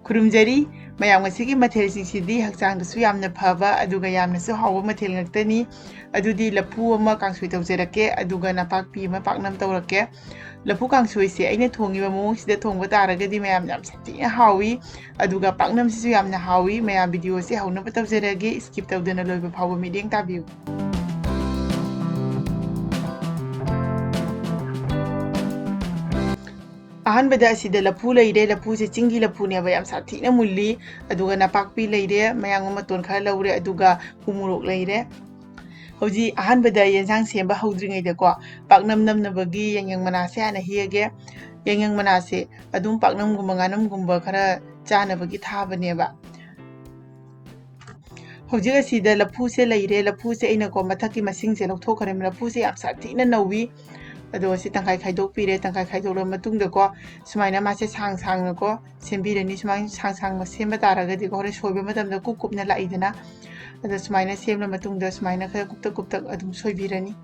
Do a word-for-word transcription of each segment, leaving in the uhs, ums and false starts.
ꯈꯨꯔꯨꯝꯖꯔꯤ꯫ ꯃꯌꯥꯝ, ꯉꯁꯤꯒꯤ ꯃꯊꯦꯜꯁꯤꯡꯁꯤꯗꯤ ꯍꯛꯆꯥꯡꯗꯁꯨ ꯌꯥꯝꯅ ꯐꯕ ꯑꯗꯨꯒ ꯌꯥꯝꯅꯁꯨ ꯍꯥꯎꯕ ꯃꯊꯦꯜ ꯉꯥꯛꯇꯅꯤ꯫ ꯑꯗꯨꯗꯤ ꯂꯐꯨ ꯑꯃ ꯀꯥꯡꯁꯣꯏ ꯇꯧꯖꯔꯛꯀꯦ, ꯑꯗꯨꯒ ꯅꯄꯥꯛꯄꯤ ꯑꯃ ꯄꯥꯛꯅꯝ ꯇꯧꯔꯛꯀꯦ꯫ ꯂꯐꯨ ꯀꯥꯡꯁꯣꯏꯁꯦ ꯑꯩꯅ ꯊꯣꯡꯉꯤꯕ ꯃꯑꯣꯡꯁꯤꯗ ꯊꯣꯡꯕ ꯇꯥꯔꯒꯗꯤ ꯃꯌꯥꯝ ꯌꯥꯝ ꯁꯥꯊꯤꯅ ꯍꯥꯎꯏ, ꯑꯗꯨꯒ ꯄꯥꯛꯅꯝꯁꯤꯁꯨ ꯌꯥꯝꯅ ꯍꯥꯎꯏ꯫ ꯃꯌꯥꯝ, ꯚꯤꯗꯤꯑꯣꯁꯦ ꯍꯧꯅꯕ ꯇꯧꯖꯔꯒꯦ, skip ꯇꯧꯗꯅ ꯂꯣꯏꯕ ꯐꯥꯎꯕ ꯃꯤꯠꯌꯦꯡ ꯇꯥꯕꯤꯌꯨ꯫ ꯑꯍꯥꯟꯕꯗ ꯑꯁꯤꯗ ꯂꯐꯨ ꯂꯩꯔꯦ꯫ ꯂꯐꯨꯁꯦ ꯆꯤꯡꯒꯤ ꯂꯐꯨꯅꯦꯕ, ꯌꯥꯝ ꯁꯥꯊꯤꯅ ꯃꯨꯜꯂꯤ꯫ ꯑꯗꯨꯒ ꯅꯄꯥꯛꯄꯤ ꯂꯩꯔꯦ, ꯃꯌꯥꯡꯕ ꯃꯇꯣꯟ ꯈꯔ ꯂꯧꯔꯦ, ꯑꯗꯨꯒ ꯎꯃꯣꯔꯣꯛ ꯂꯩꯔꯦ꯫ ꯍꯧꯖꯤꯛ ꯑꯍꯥꯟꯕꯗ ꯌꯦꯟꯁꯥꯡ ꯁꯦꯝꯕ ꯍꯧꯗ꯭ꯔꯤꯉꯩꯗꯀꯣ, ꯄꯥꯛꯅꯝ ꯅꯝꯅꯕꯒꯤ ꯌꯥꯏꯉꯪ ꯃꯅꯥꯁꯦ ꯍꯥꯟꯅ ꯍꯦꯛꯑꯒꯦ꯫ ꯌꯥꯏꯉꯪ ꯃꯅꯥꯁꯦ ꯑꯗꯨꯝ ꯄꯥꯛꯅꯝꯒꯨꯝꯕ ꯉꯥꯅꯝꯒꯨꯝꯕ ꯈꯔ ꯆꯥꯅꯕꯒꯤ ꯊꯥꯕꯅꯦꯕ꯫ ꯍꯧꯖꯤꯛ ꯑꯁꯤꯗ ꯂꯐꯨꯁꯦ ꯂꯩꯔꯦ꯫ ꯂꯐꯨꯁꯦ ꯑꯩꯅꯀꯣ ꯃꯊꯛꯀꯤ ꯃꯁꯤꯡꯁꯦ ꯂꯧꯊꯣꯛꯈ꯭ꯔꯦ꯫ ꯂꯐꯨꯁꯦ ꯌꯥꯝ ꯁꯥꯊꯤꯅ ꯅꯧꯏ꯫ ꯑꯗꯣ ꯑꯁꯤ ꯇꯪꯈꯥꯏ ꯈꯥꯏꯗꯣꯛꯄꯤꯔꯦ꯫ ꯇꯪꯈꯥꯏ ꯈꯥꯏꯗꯣꯛꯂꯕ ꯃꯇꯨꯡꯗꯀꯣ, ꯁꯨꯃꯥꯏꯅ ꯃꯥꯁꯦ ꯁꯥꯡ ꯁꯥꯡꯅꯀꯣ ꯁꯦꯝꯕꯤꯔꯅꯤ꯫ ꯁꯨꯃꯥꯏꯅ ꯁꯥꯡ ꯁꯥꯡꯅ ꯁꯦꯝꯕ ꯇꯥꯔꯒꯗꯤꯀꯣ, ꯍꯣꯔꯦꯟ ꯁꯣꯏꯕ ꯃꯇꯝꯗ ꯀꯨꯞ ꯀꯨꯞꯅ ꯂꯥꯛꯏꯗꯅ꯫ ꯑꯗꯣ ꯁꯨꯃꯥꯏꯅ ꯁꯦꯝꯂ ꯃꯇꯨꯡꯗ ꯁꯨꯃꯥꯏꯅ ꯈꯔ ꯀꯨꯞꯇꯛ ꯀꯨꯞꯇꯛ ꯑꯗꯨꯝ ꯁꯣꯏꯕꯤꯔꯅꯤ꯫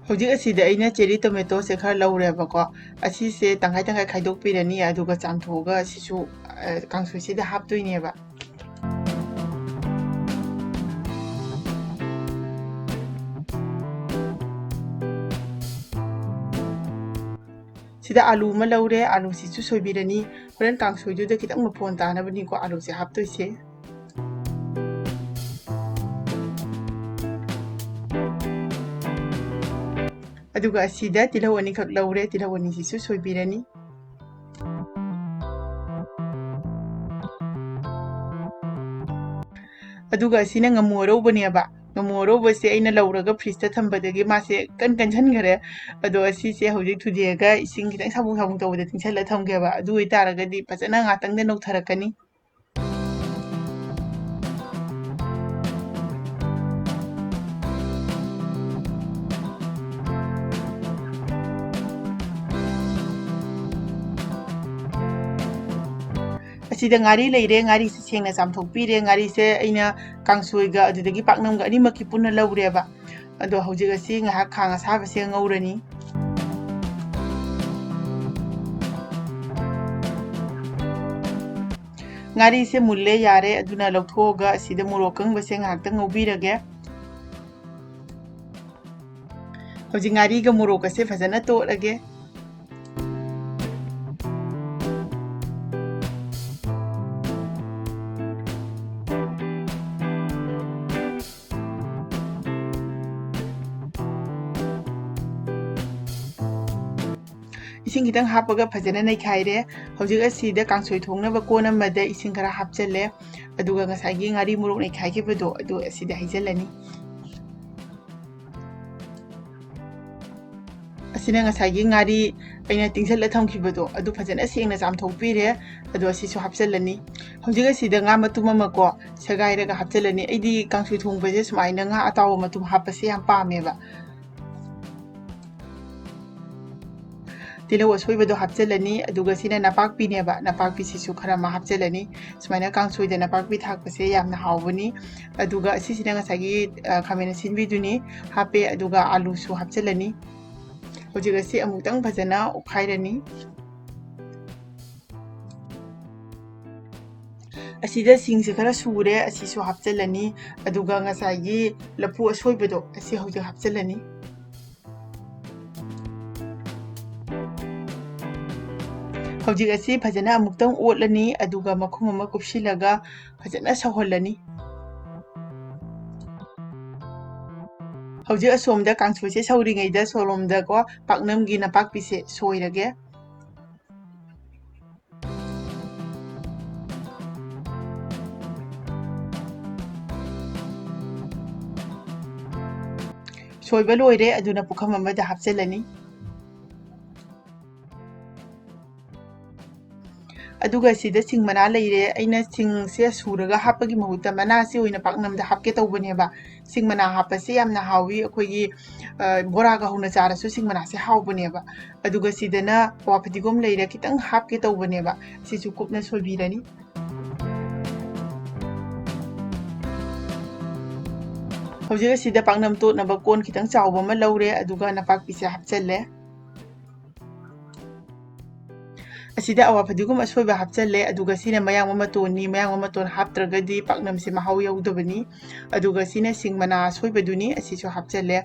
ꯍꯧꯖꯤꯛ ꯑꯁꯤꯗ ꯑꯩꯅ cherry tomatoꯁꯦ ꯈꯔ ꯂꯧꯔꯦꯕꯀꯣ꯫ ꯑꯁꯤꯁꯦ ꯇꯪꯈꯥꯏ ꯇꯪꯈꯥꯏ ꯈꯥꯏꯗꯣꯛꯄꯤꯔꯅꯤ, ꯑꯗꯨꯒ ꯆꯥꯝꯊꯣꯛꯑꯒ ꯑꯁꯤꯁꯨ, ꯑ, ꯀꯥꯡꯁꯣꯏꯁꯤꯗ ꯍꯥꯞꯇꯣꯏꯅꯦꯕ꯫ ꯁꯤꯗ ꯑꯥꯂꯨ ꯑꯃ ꯂꯧꯔꯦ, ꯑꯥꯂꯨꯁꯤꯁꯨ ꯁꯣꯏꯕꯤꯔꯅꯤ꯫ ꯍꯣꯔꯦꯟ ꯀꯥꯡꯁꯣꯏꯗꯨꯗ ꯈꯤꯇꯪ ꯃꯐꯣꯟ ꯇꯥꯅꯕꯅꯤꯀꯣ ꯑꯥꯂꯨꯁꯦ ꯍꯥꯞꯇꯣꯏꯁꯦ꯫ ꯑꯗꯨꯒ ꯑꯁꯤꯗ ꯇꯤꯜꯍꯧ ꯑꯅꯤꯈꯛ ꯂꯧꯔꯦ, ꯇꯤꯜꯍꯧ ꯑꯅꯤꯁꯤꯁꯨ ꯁꯣꯏꯕꯤꯔꯅꯤ꯫ ꯑꯗꯨꯒ ꯑꯁꯤꯅ ꯉꯥꯃꯨ ꯑꯔꯧꯕꯅꯦꯕ꯫ ꯉꯥꯃꯨ ꯑꯔꯧꯕꯁꯦ ꯑꯩꯅ ꯂꯧꯔꯒ fridgeꯇ ꯊꯝꯕꯗꯒꯤ ꯃꯥꯁꯦ ꯀꯟ ꯀꯟꯁꯟꯈꯔꯦ꯫ ꯑꯗꯣ ꯑꯁꯤꯁꯦ ꯍꯧꯖꯤꯛ ꯊꯨꯗꯦꯛꯑꯒ ꯏꯁꯤꯡ ꯈꯤꯇꯪ ꯁꯥꯕꯨꯡ ꯁꯥꯕꯨꯡ ꯇꯧꯕꯗ ꯇꯤꯡꯁꯜꯂ ꯊꯝꯒꯦꯕ꯫ ꯑꯗꯨ ꯑꯣꯏꯇꯥꯔꯒꯗꯤ ꯐꯖꯅ ꯉꯥꯛꯇꯪꯗ ꯅꯧꯊꯔꯛꯀꯅꯤ꯫ ꯁꯤꯗ ꯉꯥꯔꯤ ꯂꯩꯔꯦ, ꯉꯥꯔꯤꯁꯦ ꯁꯦꯡꯅ ꯆꯥꯝꯊꯣꯛꯄꯤꯔꯦ꯫ ꯉꯥꯔꯤꯁꯦ ꯑꯩꯅ ꯀꯥꯡꯁꯣꯏꯒ ꯑꯗꯨꯗꯒꯤ ꯄꯥꯛꯅꯝꯒ ꯑꯅꯤꯃꯛꯀꯤ ꯄꯨꯟꯅ ꯂꯧꯔꯦꯕ꯫ ꯑꯗꯣ ꯍꯧꯖꯤꯛ ꯑꯁꯤ ꯉꯥꯏꯍꯥꯛ ꯈꯥꯡ ꯑꯁꯥꯕꯁꯦ ꯉꯧꯔꯅꯤ꯫ ꯉꯥꯔꯤꯁꯦ ꯃꯨꯜꯂꯦ, ꯌꯥꯔꯦ꯫ ꯑꯗꯨꯅ ꯂꯧꯊꯣꯛꯑꯒ ꯑꯁꯤꯗ ꯃꯣꯔꯣꯛ ꯑꯀꯪꯕꯁꯦ ꯉꯥꯏꯍꯥꯛꯇꯪ ꯉꯧꯕꯤꯔꯒꯦ꯫ ꯍꯧꯖꯤꯛ ꯉꯥꯔꯤꯒ ꯃꯣꯔꯣꯛꯀꯁꯦ ꯐꯖꯅ ꯇꯣꯠꯂꯒꯦ꯫ ꯏꯁꯤꯡ ꯈꯤꯇꯪ ꯍꯥꯞꯄꯒ ꯐꯖꯅ ꯅꯩꯈꯥꯏꯔꯦ꯫ ꯍꯧꯖꯤꯛ ꯑꯁꯤꯗ ꯀꯥꯡꯁꯣꯏ ꯊꯣꯡꯅꯕ ꯀꯣꯟ ꯑꯃꯗ ꯏꯁꯤꯡ ꯈꯔ ꯍꯥꯞꯆꯜꯂꯦ꯫ ꯑꯗꯨꯒ ꯉꯁꯥꯏꯒꯤ ꯉꯥꯔꯤ ꯃꯣꯔꯣꯛ ꯅꯩꯈꯥꯏꯈꯤꯕꯗꯣ ꯑꯗꯨ ꯑꯁꯤꯗ ꯍꯩꯖꯜꯂꯅꯤ꯫ ꯑꯁꯤꯅ ꯉꯁꯥꯏꯒꯤ ꯉꯥꯔꯤ ꯑꯩꯅ ꯇꯤꯡꯁꯜꯂ ꯊꯝꯈꯤꯕꯗꯣ ꯑꯗꯨ ꯐꯖꯅ ꯁꯦꯡꯅ ꯆꯥꯝꯊꯣꯛꯄꯤꯔꯦ꯫ ꯑꯗꯣ ꯑꯁꯤꯁꯨ ꯍꯥꯞꯆꯜꯂꯅꯤ꯫ ꯍꯧꯖꯤꯛ ꯑꯁꯤꯗ ꯉꯥ ꯃꯇꯨꯝ ꯑꯃꯀꯣ ꯁꯦꯒꯥꯏꯔꯒ ꯍꯥꯞꯆꯜꯂꯅꯤ꯫ ꯑꯩꯗꯤ ꯀꯥꯡꯁꯣꯏ ꯊꯣꯡꯕꯁꯦ ꯁꯨꯃꯥꯏꯅ ꯉꯥ ꯑꯇꯥꯎꯕ ꯃꯇꯨꯝ ꯍꯥꯞꯄꯁꯦ ꯌꯥꯝ ꯄꯥꯝꯃꯦꯕ꯫ ꯇꯤꯜꯍꯧ ꯑꯁꯣꯏꯕꯗꯣ ꯍꯥꯞꯆꯜꯂꯅꯤ꯫ ꯑꯗꯨꯒ ꯁꯤꯅ ꯅꯄꯥꯛꯄꯤꯅꯦꯕ, ꯅꯄꯥꯛꯄꯤꯁꯤꯁꯨ ꯈꯔ ꯑꯃ ꯍꯥꯞꯆꯜꯂꯅꯤ꯫ ꯁꯨꯃꯥꯏꯅ ꯀꯥꯡꯁꯣꯏꯗ ꯅꯄꯥꯛꯄꯤ ꯊꯥꯛꯄꯁꯦ ꯌꯥꯝꯅ ꯍꯥꯎꯕꯅꯤ꯫ ꯑꯗꯨꯒ ꯑꯁꯤꯁꯤꯅ ꯉꯁꯥꯏꯒꯤ, ꯑ, ꯈꯥꯃꯦꯟ ꯑꯁꯤꯟꯕꯤꯗꯨꯅꯤ, ꯍꯥꯞꯄꯦ꯫ ꯑꯗꯨꯒ ꯑꯂꯨꯁꯨ ꯍꯥꯞꯆꯜꯂꯅꯤ꯫ ꯍꯧꯖꯤꯛ ꯑꯁꯤ ꯑꯃꯨꯛꯇꯪ ꯐꯖꯅ ꯑꯣꯠꯈꯥꯏꯔꯅꯤ꯫ ꯑꯁꯤꯗ ꯁꯤꯡꯁꯦ ꯈꯔ ꯁꯨꯔꯦ, ꯑꯁꯤꯁꯨ ꯍꯥꯞꯆꯜꯂꯅꯤ꯫ ꯑꯗꯨꯒ ꯉꯁꯥꯏꯒꯤ ꯂꯐꯨ ꯑꯁꯣꯏꯕꯗꯣ ꯑꯁꯤ ꯍꯧꯖꯤꯛ ꯍꯥꯞꯆꯜꯂꯅꯤ꯫ ꯍꯧꯖꯤꯛ ꯑꯁꯤ ꯐꯖꯅ ꯑꯃꯨꯛꯇꯪ ꯑꯣꯠꯂꯅꯤ, ꯑꯗꯨꯒ ꯃꯈꯨꯝ ꯑꯃ ꯀꯨꯞꯁꯤꯜꯂꯒ ꯐꯖꯅ ꯁꯧꯍꯜꯂꯅꯤ꯫ ꯍꯧꯖꯤꯛ ꯑꯁꯣꯝꯗ ꯀꯥꯡꯁꯣꯏꯁꯦ ꯁꯧꯔꯤꯉꯩꯗ ꯁꯣꯂꯣꯝꯗꯀꯣ ꯄꯥꯛꯅꯝꯒꯤ ꯅꯄꯥꯛꯄꯤꯁꯦ ꯁꯣꯏꯔꯒꯦ꯫ ꯁꯣꯏꯕ ꯂꯣꯏꯔꯦ, ꯑꯗꯨꯅ ꯄꯨꯈꯝ ꯑꯃꯗ ꯍꯥꯞꯆꯜꯂꯅꯤ꯫ ꯑꯗꯨꯒ ꯁꯤꯗ ꯁꯤꯡ ꯃꯅꯥ ꯂꯩꯔꯦ꯫ ꯑꯩꯅ ꯁꯤꯡꯁꯦ ꯁꯨꯔꯒ ꯍꯥꯞꯄꯒꯤ ꯃꯍꯨꯠꯇ ꯃꯅꯥꯁꯤ ꯑꯣꯏꯅ ꯄꯥꯛꯅꯝꯗ ꯍꯥꯞꯀꯦ ꯇꯧꯕꯅꯦꯕ꯫ ꯁꯤꯡ ꯃꯅꯥ ꯍꯥꯞꯄꯁꯦ ꯌꯥꯝꯅ ꯍꯥꯎꯏ꯫ ꯑꯩꯈꯣꯏꯒꯤ, ꯑ, ꯕꯣꯔꯥꯒ ꯍꯧꯅ ꯆꯥꯔꯁꯨ ꯁꯤꯡ ꯃꯅꯥꯁꯦ ꯍꯥꯎꯕꯅꯦꯕ꯫ ꯑꯗꯨꯒ ꯁꯤꯗꯅ ꯑꯋꯥ ꯐꯗꯤꯒꯣꯝ ꯂꯩꯔꯦ, ꯈꯤꯇꯪ ꯍꯥꯞꯀꯦ ꯇꯧꯕꯅꯦꯕ꯫ ꯁꯤꯁꯨ ꯀꯨꯞꯅ ꯁꯣꯏꯕꯤꯔꯅꯤ꯫ ꯍꯧꯖꯤꯛ ꯑꯁꯤꯗ ꯄꯥꯛꯅꯝ ꯇꯣꯠꯅꯕ ꯀꯣꯟ ꯈꯤꯇꯪ ꯆꯥꯎꯕ ꯑꯃ ꯂꯧꯔꯦ, ꯑꯗꯨꯒ ꯅꯄꯥꯛꯄꯤꯁꯦ ꯍꯥꯞꯆꯜꯂꯦ꯫ ꯑꯁꯤꯗ ꯑꯋꯥ ꯐꯗꯤꯒꯣꯝ ꯑꯁꯣꯏꯕ ꯍꯥꯞꯆꯜꯂꯦ, ꯑꯗꯨꯒ ꯁꯤꯅ ꯃꯌꯥꯡꯕ ꯃꯇꯣꯟꯅꯤ꯫ ꯃꯌꯥꯡꯕ ꯃꯇꯣꯟ ꯍꯥꯞꯇ꯭ꯔꯒꯗꯤ ꯄꯥꯛꯅꯝꯁꯦ ꯃꯍꯥꯎ ꯌꯧꯗꯕꯅꯤ꯫ ꯑꯗꯨꯒ ꯁꯤꯅ ꯁꯤꯡ ꯃꯅꯥ ꯑꯁꯣꯏꯕꯗꯨꯅꯤ, ꯑꯁꯤꯁꯨ ꯍꯥꯞꯆꯜꯂꯦ꯫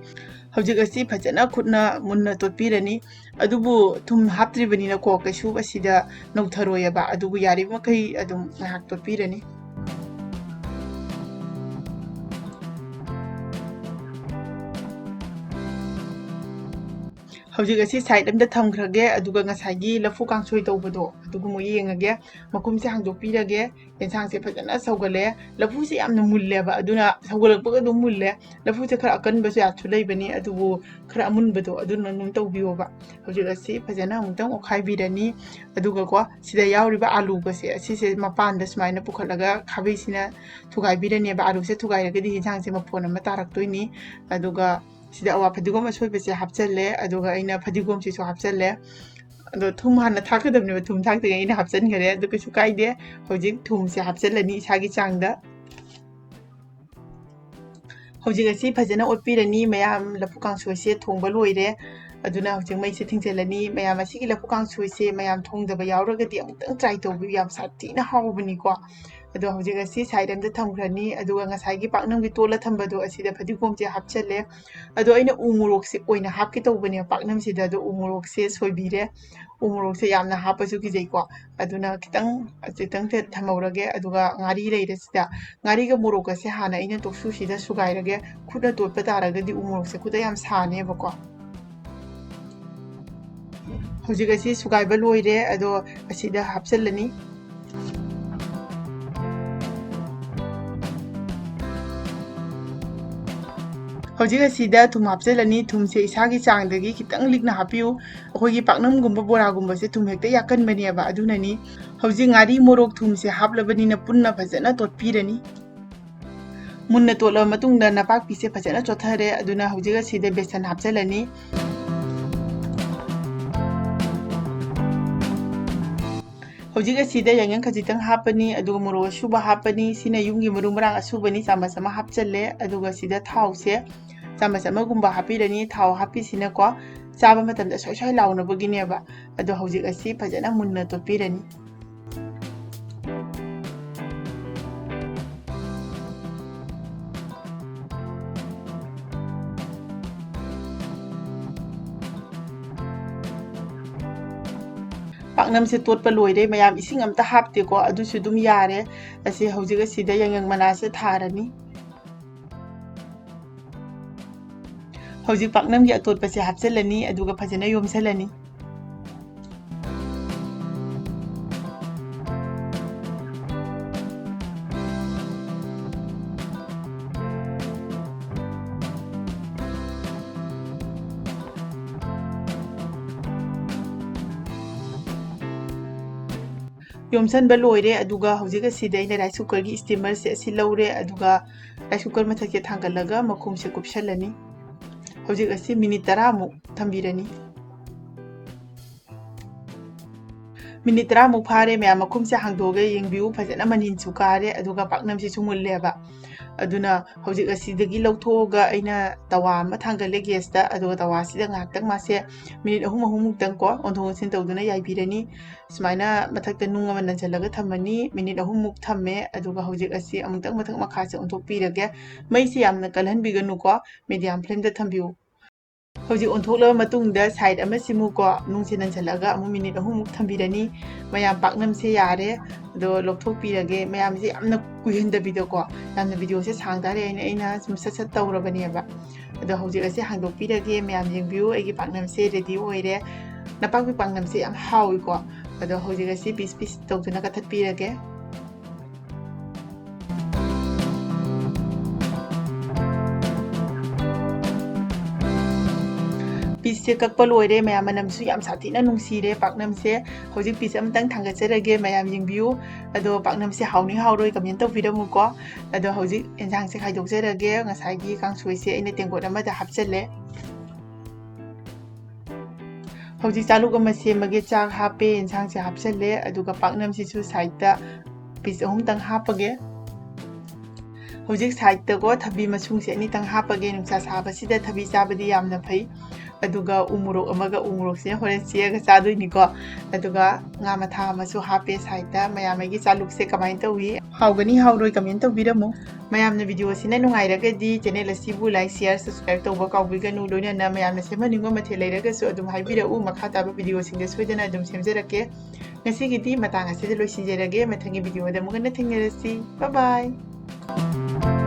ꯍꯧꯖꯤꯛ ꯑꯁꯤ ꯐꯖꯅ ꯈꯨꯠꯅ ꯃꯨꯟꯅ ꯇꯣꯠꯄꯤꯔꯅꯤ꯫ ꯑꯗꯨꯕꯨ ꯊꯨꯝ ꯍꯥꯞꯇ꯭ꯔꯤꯕꯅꯤꯅꯀꯣ, ꯀꯩꯁꯨ ꯑꯁꯤꯗ ꯅꯧꯊꯔꯣꯏꯑꯕ꯫ ꯑꯗꯨꯕꯨ ꯌꯥꯔꯤꯕ ꯃꯈꯩ ꯑꯗꯨꯝ ꯉꯥꯏꯍꯥꯛ ꯇꯣꯠꯄꯤꯔꯅꯤ꯫ ꯍꯧꯖꯤꯛ ꯑꯁꯤ side ꯑꯝꯗ ꯊꯝꯈ꯭ꯔꯒꯦ, ꯑꯗꯨꯒ ꯉꯁꯥꯏꯒꯤ ꯂꯐꯨ ꯀꯥꯡꯁꯣꯏ ꯇꯧꯕꯗꯣ ꯑꯗꯨꯒꯨꯝꯕ ꯌꯦꯡꯉꯒꯦ꯫ ꯃꯈꯨꯝꯁꯦ ꯍꯥꯡꯗꯣꯛꯄꯤꯔꯒꯦ꯫ ꯌꯦꯟꯁꯥꯡꯁꯦ ꯐꯖꯅ ꯁꯧꯒꯠꯂꯦ꯫ ꯂꯐꯨꯁꯦ ꯌꯥꯝꯅ ꯃꯨꯜꯂꯦꯕ, ꯑꯗꯨꯅ ꯁꯧꯒꯠꯂꯛꯄꯒ ꯑꯗꯨꯝ ꯃꯨꯜꯂꯦ꯫ ꯂꯐꯨꯁꯦ ꯈꯔ ꯑꯀꯟꯕꯁꯨ ꯌꯥꯝꯁꯨ ꯂꯩꯕꯅꯤ, ꯑꯗꯨꯕꯨ ꯈꯔ ꯑꯃꯨꯟꯕꯗꯣ ꯑꯗꯨꯅ ꯑꯗꯨꯝ ꯇꯧꯕꯤꯌꯣꯕ꯫ ꯍꯧꯖꯤꯛ ꯑꯁꯤ ꯐꯖꯅ ꯑꯃꯨꯛꯇꯪ ꯑꯣꯠꯈꯥꯏꯕꯤꯔꯅꯤ꯫ ꯑꯗꯨꯒꯀꯣ, ꯁꯤꯗ ꯌꯥꯎꯔꯤꯕ ꯑꯂꯨꯒꯁꯦ ꯑꯁꯤꯁꯦ ꯃꯄꯥꯟꯗ ꯁꯨꯃꯥꯏꯅ ꯄꯨꯈꯠꯂꯒ ꯈꯥꯕꯩꯁꯤꯅ ꯊꯨꯒꯥꯏꯕꯤꯔꯅꯦꯕ꯫ ꯑꯂꯨꯁꯦ ꯊꯨꯒꯥꯏꯔꯒꯗꯤ ꯌꯦꯟꯁꯥꯡꯁꯦ ꯃꯐꯣꯟ ꯑꯃ ꯇꯥꯔꯛꯇꯣꯏꯅꯤ꯫ ꯑꯗꯨꯒ ꯁꯤꯗ ꯑꯋꯥ ꯐꯗꯤꯒꯣꯝ ꯑꯁꯣꯏꯕꯁꯦ ꯍꯥꯞꯆꯜꯂꯦ, ꯑꯗꯨꯒ ꯑꯩꯅ ꯐꯗꯤꯒꯣꯝꯁꯤꯁꯨ ꯍꯥꯞꯆꯜꯂꯦ꯫ ꯑꯗꯣ ꯊꯨꯝ ꯍꯥꯟꯅ ꯊꯥꯛꯀꯗꯕꯅꯦꯕ, ꯊꯨꯝ ꯊꯥꯛꯇ꯭ꯔꯤꯉꯩ ꯑꯩꯅ ꯍꯥꯞꯆꯟꯈꯔꯦ, ꯑꯗꯨ ꯀꯩꯁꯨ ꯀꯥꯏꯗꯦ꯫ ꯍꯧꯖꯤꯛ ꯊꯨꯝꯁꯦ ꯍꯥꯞꯆꯜꯂꯅꯤ ꯏꯁꯥꯒꯤ ꯆꯥꯡꯗ꯫ ꯍꯧꯖꯤꯛ ꯑꯁꯤ ꯐꯖꯅ ꯑꯣꯠꯄꯤꯔꯅꯤ꯫ ꯃꯌꯥꯝ ꯂꯐꯨ ꯀꯥꯡꯁꯣꯏꯁꯦ ꯊꯣꯡꯕ ꯂꯣꯏꯔꯦ, ꯑꯗꯨꯅ ꯍꯧꯖꯤꯛ ꯃꯩꯁꯦ ꯊꯤꯡꯖꯤꯜꯂꯅꯤ꯫ ꯃꯌꯥꯝ ꯑꯁꯤꯒꯤ ꯂꯐꯨ ꯀꯥꯡꯁꯣꯏꯁꯦ ꯃꯌꯥꯝ ꯊꯣꯡꯗꯕ ꯌꯥꯎꯔꯒꯗꯤ ꯑꯃꯨꯛꯇꯪ try ꯇꯧꯕꯤꯌꯨ, ꯌꯥꯝ ꯁꯥꯊꯤꯅ ꯍꯥꯎꯕꯅꯤꯀꯣ꯫ ꯑꯗꯣ ꯍꯧꯖꯤꯛ ꯑꯁꯤ side ꯑꯝꯗ ꯊꯝꯈ꯭ꯔꯅꯤ, ꯑꯗꯨꯒ ꯉꯁꯥꯏꯒꯤ ꯄꯥꯛꯅꯝꯒꯤ ꯇꯣꯠꯂ ꯊꯝꯕꯗꯣ ꯑꯁꯤꯗ ꯐꯗꯤꯒꯣꯝꯁꯦ ꯍꯥꯞꯆꯜꯂꯦ꯫ ꯑꯗꯣ ꯑꯩꯅ ꯎ ꯃꯣꯔꯣꯛꯁꯦ ꯑꯣꯏꯅ ꯍꯥꯞꯀꯦ ꯇꯧꯕꯅꯦꯕ ꯄꯥꯛꯅꯝꯁꯤꯗ, ꯑꯗꯣ ꯎ ꯃꯣꯔꯣꯛꯁꯦ ꯁꯣꯏꯕꯤꯔꯦ꯫ ꯎ ꯃꯣꯔꯣꯛꯁꯦ ꯌꯥꯝꯅ ꯍꯥꯞꯄꯁꯨ ꯀꯤꯖꯩꯀꯣ, ꯑꯗꯨꯅ ꯈꯤꯇꯪ, ꯈꯤꯇꯪ ꯊꯝꯍꯧꯔꯒꯦ꯫ ꯑꯗꯨꯒ ꯉꯥꯔꯤ ꯂꯩꯔꯦ ꯁꯤꯗ, ꯉꯥꯔꯤꯒ ꯃꯣꯔꯣꯛꯀꯁꯦ ꯍꯥꯟꯅ ꯑꯩꯅ ꯇꯣꯛꯁꯨꯁꯤꯗ ꯁꯨꯒꯥꯏꯔꯒꯦ꯫ ꯈꯨꯠꯅ ꯇꯣꯠꯄ ꯇꯥꯔꯒꯗꯤ ꯎ ꯃꯣꯔꯣꯛꯁꯦ ꯈꯨꯠꯇ ꯌꯥꯝ ꯁꯥꯅꯦꯕꯀꯣ꯫ ꯍꯧꯖꯤꯛ ꯑꯁꯤ ꯁꯨꯒꯥꯏꯕ ꯂꯣꯏꯔꯦ, ꯑꯗꯣ ꯑꯁꯤꯗ ꯍꯥꯞꯆꯤꯜꯂꯅꯤ꯫ ꯍꯧꯖꯤꯛ ꯑꯁꯤꯗ ꯊꯨꯝ ꯍꯥꯞꯆꯤꯜꯂꯅꯤ꯫ ꯊꯨꯝꯁꯦ ꯏꯁꯥꯒꯤ ꯆꯥꯡꯗꯒꯤ ꯈꯤꯇꯪ ꯂꯤꯛꯅ ꯍꯥꯞꯄꯤꯌꯨ꯫ ꯑꯩꯈꯣꯏꯒꯤ ꯄꯥꯛꯅꯝꯒꯨꯝꯕ ꯕꯣꯔꯥꯒꯨꯝꯕꯁꯦ ꯊꯨꯝ ꯍꯦꯛꯇ ꯌꯥꯛꯀꯟꯕꯅꯦꯕ, ꯑꯗꯨꯅꯅꯤ꯫ ꯍꯧꯖꯤꯛ ꯉꯥꯔꯤ ꯃꯣꯔꯣꯛ ꯊꯨꯝꯁꯦ ꯍꯥꯞꯂꯕꯅꯤꯅ ꯄꯨꯟꯅ ꯐꯖꯅ ꯇꯣꯠꯄꯤꯔꯅꯤ꯫ ꯃꯨꯟꯅ ꯇꯣꯠꯂꯕ ꯃꯇꯨꯡꯗ ꯅꯄꯥꯛꯄꯤꯁꯦ ꯐꯖꯅ ꯆꯣꯠꯊꯔꯦ꯫ ꯑꯗꯨꯅ ꯍꯧꯖꯤꯛ ꯑꯁꯤꯗ ꯕꯦꯁꯟ ꯍꯥꯞꯆꯤꯜꯂꯅꯤ꯫ ꯍꯧꯖꯤꯛ ꯑꯁꯤꯗ ꯌꯥꯏꯉꯪ ꯈꯖꯤꯛꯇꯪ ꯍꯥꯞꯄꯅꯤ, ꯑꯗꯨꯒ ꯃꯣꯔꯣꯛ ꯑꯁꯨꯕ ꯍꯥꯞꯄꯅꯤ꯫ ꯁꯤꯅ ꯌꯨꯝꯒꯤ ꯃꯔꯨ ꯃꯔꯥꯡ ꯑꯁꯨꯕꯅꯤ, ꯆꯥꯃꯁ ꯑꯃ ꯍꯥꯞꯆꯜꯂꯦ꯫ ꯑꯗꯨꯒ ꯁꯤꯗ ꯊꯥꯎꯁꯦ ꯆꯥꯃꯁ ꯑꯃꯒꯨꯝꯕ ꯍꯥꯞꯄꯤꯔꯅꯤ꯫ ꯊꯥꯎ ꯍꯥꯞꯄꯤꯁꯤꯅꯀꯣ, ꯆꯥꯕ ꯃꯇꯝꯗ ꯁ꯭ꯋꯥꯏ ꯁ꯭ꯋꯥꯏ ꯂꯥꯎꯅꯕꯒꯤꯅꯦꯕ꯫ ꯑꯗꯣ ꯍꯧꯖꯤꯛ ꯑꯁꯤ ꯐꯖꯅ ꯃꯨꯟꯅ ꯇꯣꯠꯄꯤꯔꯅꯤ꯫ ꯄꯥꯛꯅꯝꯁꯦ ꯇꯣꯠꯄ ꯂꯣꯏꯔꯦ꯫ ꯃꯌꯥꯝ ꯏꯁꯤꯡ ꯑꯝꯇ ꯍꯥꯞꯇꯦꯀꯣ, ꯑꯗꯨꯁꯨ ꯑꯗꯨꯝ ꯌꯥꯔꯦ꯫ ꯑꯁꯤ ꯍꯧꯖꯤꯛ ꯑꯁꯤꯗ ꯌꯥꯏꯉꯪ ꯃꯅꯥꯁꯦ ꯊꯥꯔꯅꯤ꯫ ꯍꯧꯖꯤꯛ ꯄꯥꯛꯅꯝꯒꯤ ꯑꯇꯣꯠꯄꯁꯦ ꯍꯥꯞꯆꯤꯜꯂꯅꯤ, ꯑꯗꯨꯒ ꯐꯖꯅ ꯌꯣꯝꯁꯤꯜꯂꯅꯤ꯫ ꯌꯣꯝꯁꯟꯕ ꯂꯣꯏꯔꯦ꯫ ꯑꯗꯨꯒ ꯍꯧꯖꯤꯛ ꯑꯁꯤꯗ ꯑꯩꯅ rice cookerꯒꯤ steamerꯁꯦ ꯑꯁꯤ ꯂꯧꯔꯦ꯫ ꯑꯗꯨꯒ rice cooker ꯃꯊꯛꯁꯦ ꯊꯥꯡꯒꯠꯂꯒ ꯃꯈꯨꯝꯁꯦ ꯀꯨꯞꯁꯜꯂꯅꯤ꯫ ꯍꯧꯖꯤꯛ ꯑꯁꯤ minute ꯇꯔꯥꯃꯨꯛ ꯊꯝꯕꯤꯔꯅꯤ꯫ Minute ꯇꯔꯥꯃꯨꯛ ꯐꯥꯔꯦ꯫ ꯃꯌꯥꯝ, ꯃꯈꯨꯝꯁꯦ ꯍꯥꯡꯗꯣꯛꯑꯒ ꯌꯦꯡꯕꯤꯌꯨ꯫ ꯐꯖꯅ ꯃꯅꯤꯟꯁꯨ ꯀꯥꯔꯦ, ꯑꯗꯨꯒ ꯄꯥꯛꯅꯝꯁꯤꯁꯨ ꯃꯨꯜꯂꯦꯕ꯫ ꯑꯗꯨꯅ ꯍꯧꯖꯤꯛ ꯑꯁꯤꯗꯒꯤ ꯂꯧꯊꯣꯛꯑꯒ ꯑꯩꯅ ꯇꯋꯥ ꯑꯃ ꯊꯥꯡꯒꯠꯂꯦ gasꯇ꯫ ꯑꯗꯨꯒ ꯇꯋꯥꯁꯤꯗ ꯉꯥꯏꯍꯥꯛꯇꯪ ꯃꯥꯁꯦ minute ꯑꯍꯨꯝ ꯑꯍꯨꯝꯃꯨꯛꯇꯪ ꯀꯣ ꯑꯣꯟꯊꯣꯛ ꯑꯣꯟꯁꯤꯟ ꯇꯧꯗꯨꯅ ꯌꯥꯏꯕꯤꯔꯅꯤ꯫ ꯁꯨꯃꯥꯏꯅ ꯃꯊꯛꯇ ꯅꯨꯡ ꯑꯃ ꯅꯟꯁꯤꯜꯂꯒ ꯊꯝꯃꯅꯤ꯫ Minute ꯑꯍꯨꯝꯃꯨꯛ ꯊꯝꯃꯦ꯫ ꯑꯗꯨꯒ ꯍꯧꯖꯤꯛ ꯑꯁꯤ ꯑꯃꯨꯛꯇꯪ ꯃꯊꯛ ꯃꯈꯥꯁꯦ ꯑꯣꯟꯊꯣꯛꯄꯤꯔꯒꯦ꯫ ꯃꯩꯁꯤ ꯌꯥꯝꯅ ꯀꯜꯍꯟꯕꯤꯒꯅꯨꯀꯣ, medium flameꯗ ꯊꯝꯕꯤꯌꯨ꯫ ꯍꯧꯖꯤꯛ ꯑꯣꯟꯊꯣꯛꯂꯕ ꯃꯇꯨꯡꯗ side ꯑꯃ ꯁꯤꯃꯨꯛꯀꯣ ꯅꯨꯡꯁꯦ ꯅꯟꯁꯤꯜꯂꯒ ꯑꯃꯨꯛ minute ꯑꯍꯨꯝꯃꯨꯛ ꯊꯝꯕꯤꯔꯅꯤ꯫ ꯃꯌꯥꯝ, ꯄꯥꯛꯅꯝꯁꯦ ꯌꯥꯔꯦ꯫ ꯑꯗꯣ ꯂꯧꯊꯣꯛꯄꯤꯔꯒꯦ꯫ ꯃꯌꯥꯝꯁꯦ ꯌꯥꯝꯅ ꯀꯨꯏꯍꯟꯗꯕꯤꯗꯀꯣ, ꯌꯥꯝꯅ videoꯁꯦ ꯁꯥꯡ ꯇꯥꯔꯦ ꯍꯥꯏꯅ ꯑꯩꯅ ꯁꯨꯝ ꯁꯠ ꯁꯠ ꯇꯧꯔꯕꯅꯦꯕ꯫ ꯑꯗꯣ ꯍꯧꯖꯤꯛ ꯑꯁꯤ ꯍꯥꯡꯗꯣꯛꯄꯤꯔꯒꯦ꯫ ꯃꯌꯥꯝ ꯌꯦꯡꯕꯤꯌꯨ, ꯑꯩꯒꯤ ꯄꯥꯛꯅꯝꯁꯦ ready ꯑꯣꯏꯔꯦ꯫ ꯅꯄꯥꯛꯄꯤ ꯄꯥꯛꯅꯝꯁꯦ ꯌꯥꯝ ꯍꯥꯎꯏꯀꯣ꯫ ꯑꯗꯣ ꯍꯧꯖꯤꯛ ꯑꯁꯤ piece piece ꯇꯧꯗꯨꯅ ꯀꯛꯊꯠꯄꯤꯔꯒꯦ꯫ ꯁꯦ ꯀꯛꯄ ꯂꯣꯏꯔꯦ ꯃꯌꯥꯝ꯫ ꯃꯅꯝꯁꯨ ꯌꯥꯝ ꯁꯥꯊꯤꯅ ꯅꯨꯡꯁꯤꯔꯦ ꯄꯥꯛꯅꯝꯁꯦ꯫ ꯍꯧꯖꯤꯛ piece ꯑꯃꯇꯪ ꯊꯥꯡꯒꯠꯆꯔꯒꯦ, ꯃꯌꯥꯝ ꯌꯦꯡꯕꯤꯌꯨ꯫ ꯑꯗꯣ ꯄꯥꯛꯅꯝꯁꯦ ꯍꯥꯎꯅꯤ ꯍꯥꯎꯔꯣꯏ comment ꯇꯧꯕꯤꯔꯝꯃꯨꯀꯣ꯫ ꯑꯗꯣ ꯍꯧꯖꯤꯛ ꯌꯦꯟꯁꯥꯡꯁꯦ ꯈꯥꯏꯗꯣꯛꯆꯔꯒꯦ꯫ ꯉꯁꯥꯏꯒꯤ ꯀꯥꯡꯁꯣꯏꯁꯦ ꯑꯩꯅ ꯇꯦꯡꯀꯣꯠ ꯑꯃꯗ ꯍꯥꯞꯆꯜꯂꯦ꯫ ꯍꯧꯖꯤꯛ ꯆꯥꯂꯨꯛ ꯑꯃ ꯁꯦꯝꯃꯒꯦ꯫ ꯆꯥꯛ ꯍꯥꯞꯄꯦ, ꯌꯦꯟꯁꯥꯡꯁꯦ ꯍꯥꯞꯆꯜꯂꯦ, ꯑꯗꯨꯒ ꯄꯥꯛꯅꯝꯁꯤꯁꯨ sideꯇ piece ꯑꯍꯨꯝꯇꯪ ꯍꯥꯞꯄꯒꯦ꯫ ꯍꯧꯖꯤꯛ sideꯇꯀꯣ ꯊꯕꯤ ꯃꯁꯨꯡꯁꯦ ꯑꯅꯤꯇꯪ ꯍꯥꯞꯄꯒꯦ꯫ ꯅꯨꯡꯁꯥ ꯁꯥꯕꯁꯤꯗ ꯊꯕꯤ ꯆꯥꯕꯗꯤ ꯌꯥꯝꯅ ꯐꯩ꯫ ꯑꯗꯨꯒ ꯎ ꯃꯣꯔꯣꯛ ꯑꯃꯒ, ꯎ ꯃꯣꯔꯣꯛꯁꯤꯅ ꯍꯣꯔꯦꯟ ꯆꯤꯛꯑꯒ ꯆꯥꯗꯣꯏꯅꯤꯀꯣ꯫ ꯑꯗꯨꯒ ꯉꯥ ꯃꯊꯥ ꯑꯃꯁꯨ ꯍꯥꯞꯄꯦ sideꯇ꯫ ꯃꯌꯥꯝ ꯑꯩꯒꯤ ꯆꯥꯂꯨꯛꯁꯦ ꯀꯃꯥꯏꯅ ꯇꯧꯏ? ꯍꯥꯎꯒꯅꯤ ꯍꯥꯎꯔꯣꯏ comment ꯇꯧꯕꯤꯔꯝꯃꯨ꯫ ꯃꯌꯥꯝꯅ videoꯁꯤꯅ ꯅꯨꯡꯉꯥꯏꯔꯒꯗꯤ channel ꯑꯁꯤꯕꯨ like, share, subscribe ꯇꯧꯕ ꯀꯥꯎꯕꯤꯒꯅꯨ꯫ ꯂꯣꯏꯅꯅ ꯃꯌꯥꯝꯅ ꯁꯦꯝꯍꯟꯅꯤꯡꯕ ꯃꯊꯦꯜ ꯂꯩꯔꯒꯁꯨ ꯑꯗꯨꯝ ꯍꯥꯏꯕꯤꯔꯛꯎ꯫ ꯃꯈꯥ ꯇꯥꯕ videoꯁꯤꯡꯗ ꯁꯣꯏꯗꯅ ꯑꯗꯨꯝ ꯁꯦꯝꯖꯔꯛꯀꯦ꯫ ꯉꯁꯤꯒꯤꯗꯤ ꯃꯇꯥꯡ ꯑꯁꯤꯗ ꯂꯣꯏꯁꯤꯟꯖꯔꯒꯦ꯫ ꯃꯊꯪꯒꯤ videoꯗ ꯑꯃꯨꯛ ꯍꯟꯅ ꯊꯦꯡꯅꯔꯁꯤ꯫ Bye bye꯫